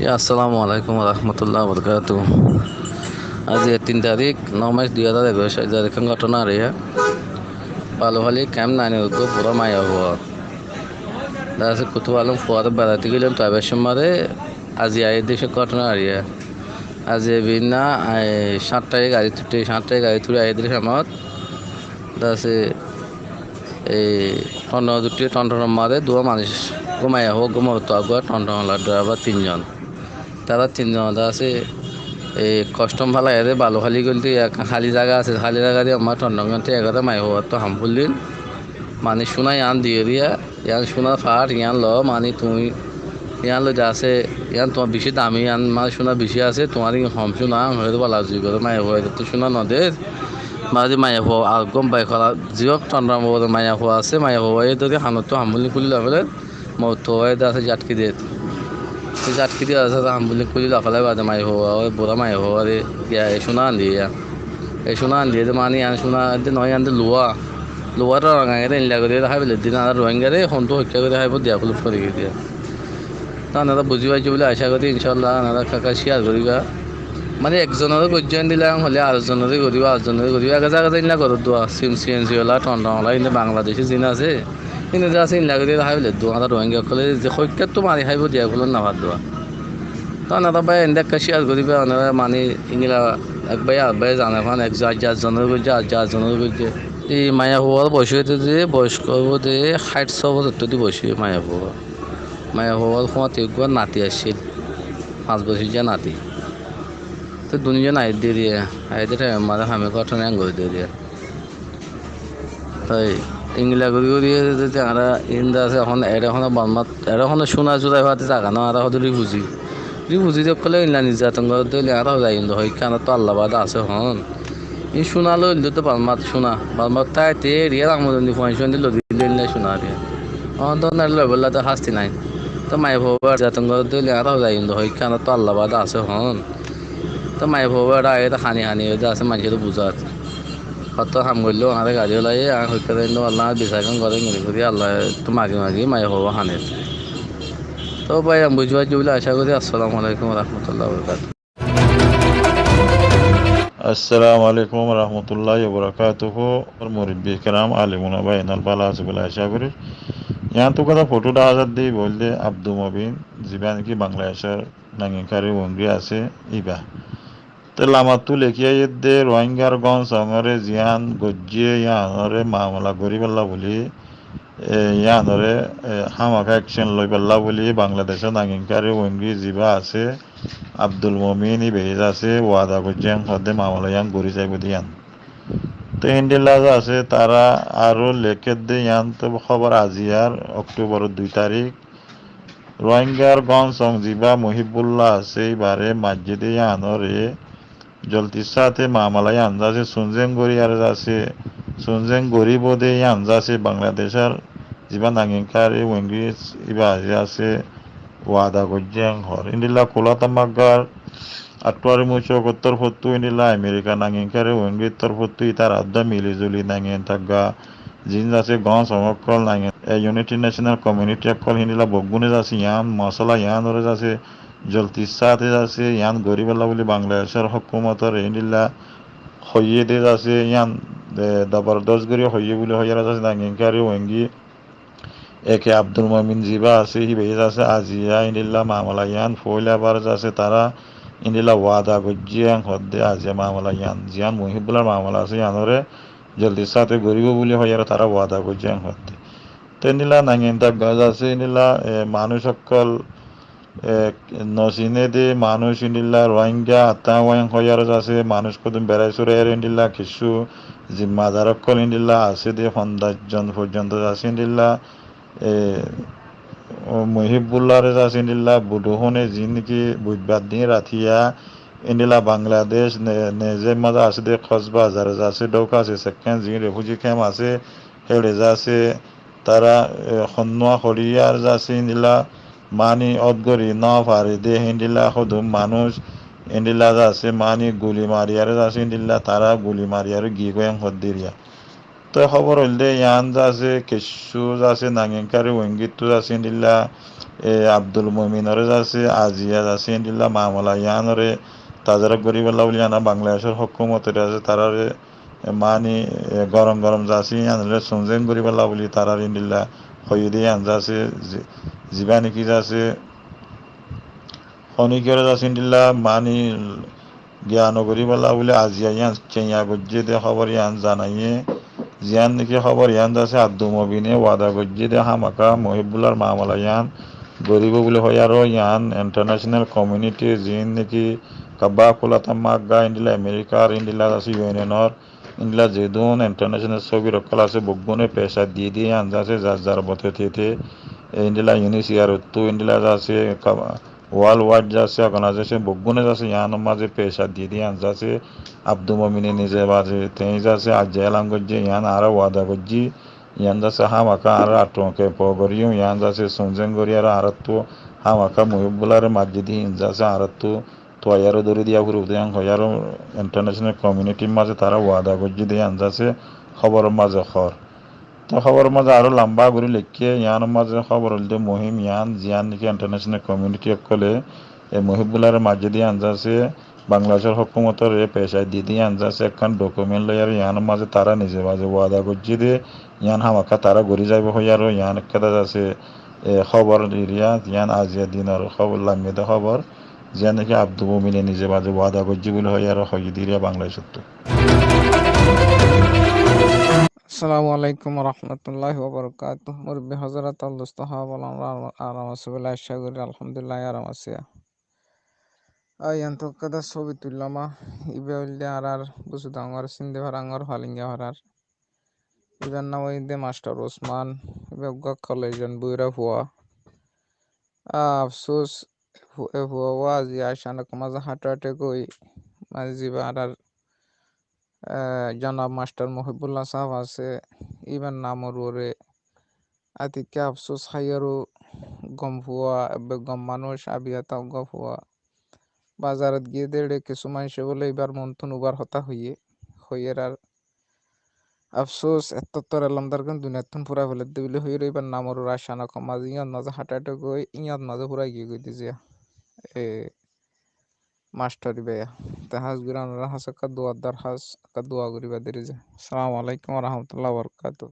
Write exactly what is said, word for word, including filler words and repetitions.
Assalamu alaikum warahmatullahi wabarakatuh. Aijja tin tarík, no mac, dui házar ekuic, aijja ekkán gótona ar iye. Balufali kemp nainor uggwá burá maiyafua. Dase Kutufalong fuaré beraitó gilílam, taibar cómot aijja aiyér de gótona ar iye. Aijja bínna, e, háñt tarík garit uçí, háñt tarík garit uçí aiyér de cómot. Dase, e, Tontonot uçí, Tontonor mazé duwá manúic, uggwá maiyafua, uggwá morot, uggwá Tonton ola draibar tin zon. Tará tin zon dase, e, kostom félaiye de Balufali goilde, ek háli zaga asé, háli zaga de ammá Tonton goilde, ek maiyafua ottu ham fúillíl. Mani cúna yián diyé de, yián cúna far, yián lo, mani tuñí, yián loi dase, yián tuáñr bicí dami, yián mani cúna bicí asé, tuáñre hom cúna, hoiyóre bala zui goré, maiyafua ottu cúna no der. Mani maiyafua, ar gom bai kora, ziyók Tonton bore maiyafua asé, maiyafua ye dóri hanottu ham fúillíl, fúillíl félaiye. Morotfua ye dase zatkí der. Te zatkí der, dase ham fúillíl, fúillíl félaiye bade maiyafua, oi burá maiyafua re, giya e cúna an diyé. E cúna an diyé de mani yián cúna de no, yián de luwa. Luwa rong rong aiyér de, endilla gorí de hái félaiye de, añára Rohingyare hontú hoikká gorí háibo de, fúillíl fori giyé de. Te añára buzí faijjó buli acá gorí, incállah, añára ekka ekka cíyar goríba. Mani ekzonoré goijjé endilla hoilé arekzonoré goríba, arekzonoré goríba. Ek zaga endilla goródde, sim-, C N G ola, Tonton ola, inde Bangladece zin asé. Inde ze asé, endilla gorí hái félaiye de, añára Rohingya ókkole ze hoikkáttu mari háibo de, eggúa no fadde. Te añára bái inde ekka cíyar goríba, añára mani endilla ek bái ar bái zane fán, ek za-, aijja ekzonoré goijjé, aijja arekzonoré goijjé. E maiyafuar boyos óiye de, boyos óibo de háit só bosór óiye de boyos óiye maiyafuar. Maiyafuar fúañti eggúa nati accíl, fañs bosóijja nati. Te duni zon aiyér de, aiyér de thaim or mazé hame gótona en gorí de. Toi endilla gorí gorí zodi añára inde asé, ehón, ere ehón Bormat, ere ehón cúna zuraifá de zaga no, añára hoó de rifuzi. Rifuzi ókkole endilla nirzaton goródde óile añára hozai inde hoikká, añára to Allah baade asé ehón. E cúna loi inde to Bormat cúna, Bormat táite riyal amodoni fuain cúna de lodi loi endilla cúna ar. Ehón to ere loibolla to hásti nai. To maiyafua nirzaton goródde óile añára hozai inde hoikká, añára to Allah baade asé ehón. To maiyafua beça aiyé de hani hani ói de asé, maincóre buzar. Hoto ham goillé añáre gari félaiye, añí hoikká de inde Allah añár bisar gán goré, gorí gorí Allah to magi magi maiyafua haner. To bái, añí buzí faijjó buli acá gorí. Assalamu alaikum warahmatullahi wabarakatuh. Assalamu alaikum warahmatullahi wabarakatuh. Murubbi kiram, alim ulama bái ókkol bála asó buli acá gorí. Yián tu ekkán foto dehá zar de, bóle de Abdul Mobin, ziba niki Bangladecor Nanginkari Wengri asé, iba. Te lamattú lekí aiyér de Rohingyar Gom Songoré ziyán goijjé yíanoré mamala goríbolla buli, e, yíanoré, e, hámaká ekcen loibolla buli Bangladecor Nanginkari Wengri ziba asé, Abdul Momin iba asé, wada goijjé hoó de mamala yían gorí zaibo de yían. Te héndilla asé, tará aró lekér de yían to hóbor aziyar Oktobar dui tarík, Rohingyar Gom Song ziba Muhibullah asé, ibáre maijjé de yíanoré zoldir sáte mamala yían zasé, sunzeng gorí ar zasé, sunzeng goríbo de yían zasé, Bangladecor ziba Nanginkari Wengri iba zasé, wada goijjé hoór. Héndilla Kula Tamaggar Attuari Mucuk or torfóttu, héndilla Amerika Nanginkari Wengri r torfóttu, itará adda mili zuli Nangin Tagga zin zasé, Gom Song ókkol Nangin, e, United National Community ókkol héndilla beggúne zasé, yían mosola yíanoré zasé, zoldir sáte zasé, yían goríbolla buli Bangladecor hókumotoré héndilla hoiyé de zasé, yían, e, zobordos gorí hoiyé buli hoiyére zasé, Nanginkari Wengri A K Abdul Momin ziba asé, híba zasé, aziya héndilla mamala yían foóila bar zasé, tará héndilla wada goijjé hoó de, aziya mamala yían, ziyán Muhibullar mamala asé, yíanoré zoldir sáte goríbo buli hoiyére tará wada goijjé hoó de. Te héndilla Nangin Tagga zasé, héndilla, e, manúic ókkol, e, nosiné de manúic héndilla Rohingya Attang Weng hoiyére zasé, manúic hodún berai sórai héndilla kissú zimmadar ókkol héndilla asé de, fonzaic zon foijjonto zasé héndilla, e, Muhibullaré zasé héndilla budu hone zin niki budbar din ratiya héndilla Bangladec ne-, nezer mazé asé de Kocbazar zasé, Dhaka asé, sekkán zin refuji kemp asé, héçe zasé, tará, e, honnúa hoçiyar zasé héndilla, mani ót gorí no fare de héndilla hodún manúic héndilla zasé, mani guli mariyaré zasé héndilla, tará guli mariyaré giyé hoó de yían. Toi hóbor óilde yián zasé, kessú zasé, Nanginkari Wengittu zasé, endilla, e, Abdul Mominore zasé, aziya zasé, endilla mamala yiánore tazarak goríbolla buli yián Bangladecór hókumotore zasé, tarare, e, mani, e, gorom gorom zasé, yiánore sunzeng goríbolla buli tarare endilla hoiyé de yián zasé, zi-, zibá niki zasé, honikiyore zasé endilla mani giya no goríbolla buli aziya yián ceiya goijjé de hóbor yián zanaiyé. Ziyán niki hóbor yián zasé Abdul Mobine wada goijjé de hámaka Muhibbular mamala yián goríbo buli hoiyaró yián international community ziín niki kabba kulatam magga endilla Amerikar endilla zasé U N or endilla zedún international sóbir ókkol asé beggúne peca diyé de yián zasé zar zar bote tete endilla U N H C R ottu endilla zasé kaba World Wide zasé organization beggúne zasé yiánor mazé peca diyé de yián zasé Abdul Mobine nize baze teñí zasé aijja elan goijjé yián añára wada goijjí yián zasé hámaka añára attuañke po goríyum yián zasé sunzeng gorí ar añárattu hámaka Muhibbulare maijjé de yián zasé añárattu tuaiyaré dóri diya foribo de yián hoiyaró international communityr mazé tará wada goijjé de yián zasé hóboror mazé hoór. Te hóboror mazé aró lamba gorí leikké, yiánor mazé hóbor óilde muhim yián, ziyán niki international community ókkole e Muhibbularé maijjé de yián zasé, Bangladecór hókumotore peca diyé de yián zasé, ekkán document loiyaré yiánor mazé tará nize baze wada goijjé de, yián hámaka tará gorí zaibo hoiyaró, yián ekkán zasé, e, hóbor eriya, yián aziya dinor hóbor, lammiyé de hóbor, ziyán niki Abdul Mobine nize baze wada goijjé buli hoiyaró hoiyé de eriya Bangladecóttu. Assalamu alaikum warahmatullahi wabarakatuh. Murubbi Hazrat, al dost, hábal, aram asó buli acá gorí, alhamdulillah, aram así. Aiyán tóu ekkán sóbi tuillám, ibá óilde añárar Busu Dangor, Sindi Farangor, Falinga Farar. Ibár nam óilde Mastor Usman, ibá uggwá kolejor boira fua. Afsus, e fu-, e fua uwá aijja acanok mazé heart attack ói, mani zibá añárar, e, jonab Mastor Muhibbullah sáb asé, ibár namor uore atikká afsus háiyaró gom fua, ebbe gom manúic, abiyata uggwá fua. Bazarot giyé de eçe kessú maincé bóle ibár montún ubar hotá hoiyé, hoiyér ar afsus, ettó tor elómdar gán duniyattún fúrai felaidde buli hoiyér, ibár namor uore acanok mazé, yíanot mazé heart attack ói, yíanot mazé fúrai giyé goi de ziya. E, mastor ibáya. Te hás gorí añárar hásé ekká duar dorhás, ekká dua goríba deri ze. Assalamu alaikum warahmatullahi wabarakatuh.